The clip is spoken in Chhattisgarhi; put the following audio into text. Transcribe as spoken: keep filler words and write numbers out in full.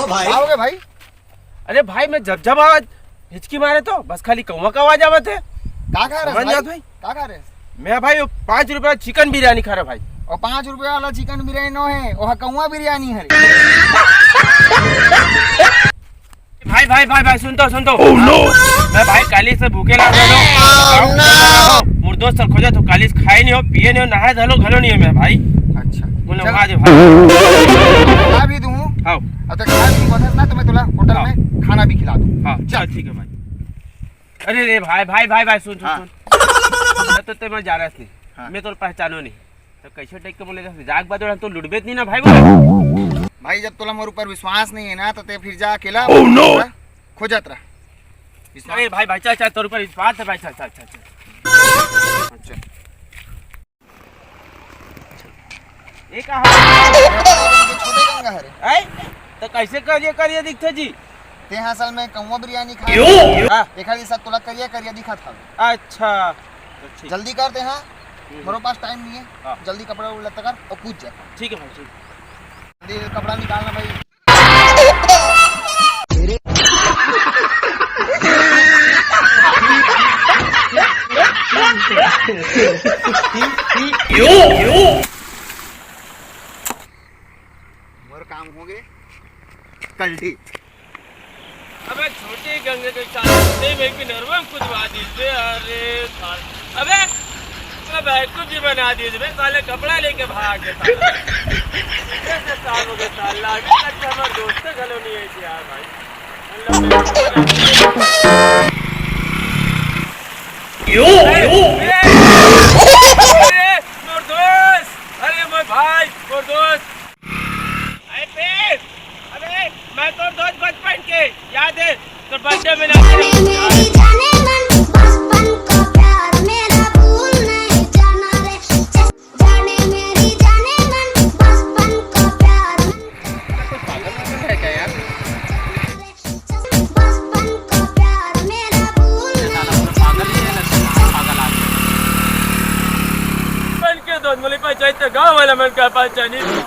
भाई। का हो गया भाई? अरे भाई, मैं जब जब आवाज हिचकी मारे तो बस खाली कौवा का आवाज आवत हे। का खा रहे समझ भाई? जात भाई। का खा रहे? मैं भाई वो पाँच रुपया चिकन बिरयानी खा रहा भाई। और पाँच रुपया वाला चिकन बिरयानी नो है, वो कौवा बिरयानी है। भाई, भाई, भाई, भाई, सुन तो, सुन तो। Oh, no! मैं भाई काली से भूखे लाग रहा हूँ। मुर्दोस सर खोजा तो काली से खाए नहीं हो, पिए नहीं हो, नहाए धलो घलो नहीं हो मैं भाई। अच्छा। बोले, चल। वहाँ दे भाई। खा भी दूँ। हाँ। अब तक खा भी बता ना तो मैं तोला होटल हाँ। में खाना भी खिला दूँ। हाँ, चल ठीक है भाई। अरे रे भाई, भाई, भाई, भाई, सुन, सुन, हाँ। सुन। मैं तो ते मैं जा रहा नहीं। हाँ। मैं तो पहचानो नहीं। तो कैसे टाइप के बोले जाते? जाग बात तो लुटबे नहीं ना भाई बोले। भाई जब तोला मोर ऊपर विश्वास नहीं है ना तो ते फिर जा अकेला Oh, no! खोजत रह। विश्वास अरे भाई, भाई, चल, चल, तोर ऊपर विश्वास है भाई, चल, चल, चल, चल। अच्छा। ये कहाँ? ये छोटे गंगा हरे। ऐ? तो कैसे करिए, करिए दिखते जी? ते हाँ असल में कौवा बिरयानी खा क्यों? हाँ। देखा जी सब तोला करिया, करिया दिखा था। अच्छा। तो ठीक। जल्दी कर ते हाँ। हम्म। मेरे पास टाइम नहीं है। हाँ। जल्दी कपड़ा उल्टा कर और कूद जा। ठीक है भाई, ठीक। जल्दी कपड़ा निकालना भाई। मोर काम हो गए। कल्टी। अबे छोटी गंगे के साथ नहीं भाई कि नरवा कुदवा दीजिए। अरे साल-, अबे, अबे कुछ भी बना दीजिए बे, साले कपड़ा लेके भाग गए साले। इधर से साल हो गए साल, अभी तक हमारे दोस्त से घलो नहीं है यार भाई। मतलब यो, अरे, यो। अरे, अरे, मोर दोस्त, अरे मोर भाई, मोर दोस्त। अरे प्रेम, अबे मैं तोर दोस्त बचपन के, याद है? तोर बर्थडे में ना जाने मेरी जाने मन, बचपन का प्यार मेरा भूल नहीं जाना रे। जाने मेरी जाने मन, बचपन का प्यार। पागल है क्या यार? बचपन का प्यार मेरा भूल नहीं। पागल ही है ना, पागल आदमी। बन के दोस्त, मोली पंचायत का गांव वाला मन का पंचायत।